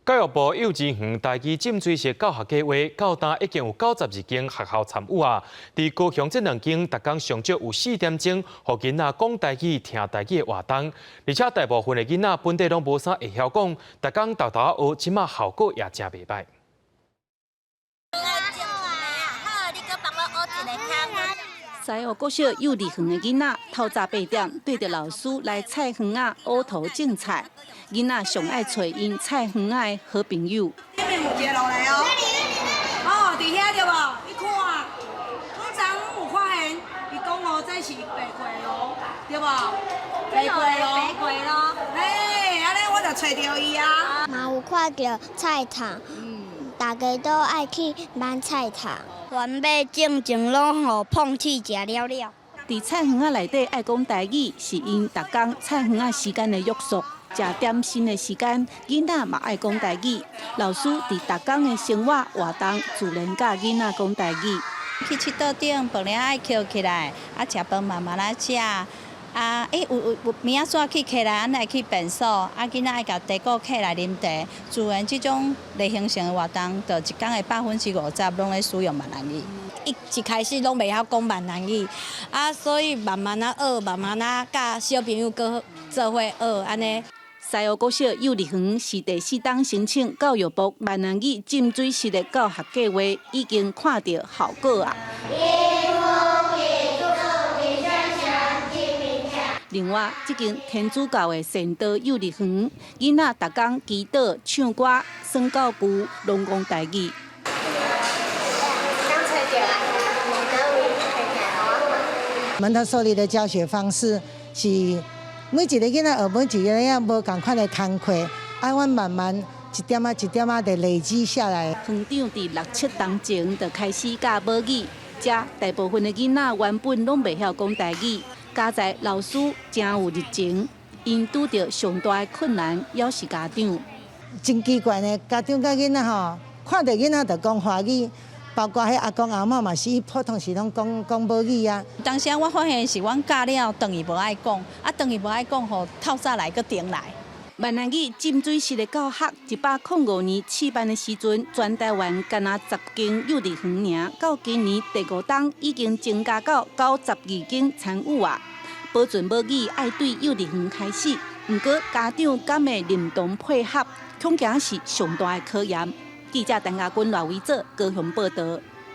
教育部幼稚園台語浸水式教學計劃，到今已經有92間學校參與啊！佇高雄這兩間，逐工上少有4點鐘，予囡仔講台語、聽台語的活動。而且大部分的囡仔本底攏無啥會曉講，逐工沓沓學，這馬效果也誠袂䆀。好，你閣幫我學一个空。西湖國小幼稚園的囡仔，透早8點綴著老師來菜園仔挖土種菜。囡仔上愛揣𪜶菜園仔的好朋友。這邊有一个落來哦，哦，佇遐對無？你看，阮昨昏有發現，伊講哦，這是白桂螺，對無？白桂螺，白桂螺。嘿，按呢我就揣著伊啊。嘛有看著菜蟲，大家都愛去挽菜蟲。原欲種種攏予碰鐵食了了。佇菜園仔內底愛講台語，是𪜶逐工菜園仔時間的約束。食點心的時間，囡仔嘛愛講台語。老師佇逐工的生活活動，自然教囡仔講台語。去𨑨迌頂，飯盒愛抾起來，啊，食飯慢慢仔食。啊，欸，有有有物仔紙去揢來，咱愛去便所，啊，囡仔愛共茶果揢來啉茶。自然這種例行性的活動，就一工的50%攏咧使用閩南語。一一開始攏袂曉講閩南語，啊，所以慢慢仔學，慢慢仔佮小朋友閣做伙學，按呢。西湖國小幼稚園是第四冬申請教育部閩南語浸水式的教學計劃，已經看著效果啊。另外，這間天主教的善導幼稚園，囡仔逐工祈禱、唱歌、耍教具，攏講台語。剛才講，蒙特梭利的教學方式是每一个囡仔學每一个囡仔無仝款的工課，啊，阮慢慢一點仔一點仔的累積下來。園長佇六七冬前就開始教母語，遮大部分的囡仔原本攏袂曉講台語。佳哉老師誠有熱情，𪜶拄著上大的困難，猶是家長。真奇怪呢，家長佮囡仔吼，看著囡仔就講華語，包括彼阿公阿嬤嘛是，伊普通時攏講講母語啊。當時我發現是阮教了，轉去無愛講，啊，轉去無愛講，予透早來閣轉來。閩南語浸水式的教學，105年試辦的時陣，全台灣干焦10間幼稚園爾，到今年第五冬已經增加到92間參與啊。保存母語愛對幼稚園開始，毋過家長敢會認同配合，恐驚是上大的考驗。記者陳家軍、賴維哲高雄報導。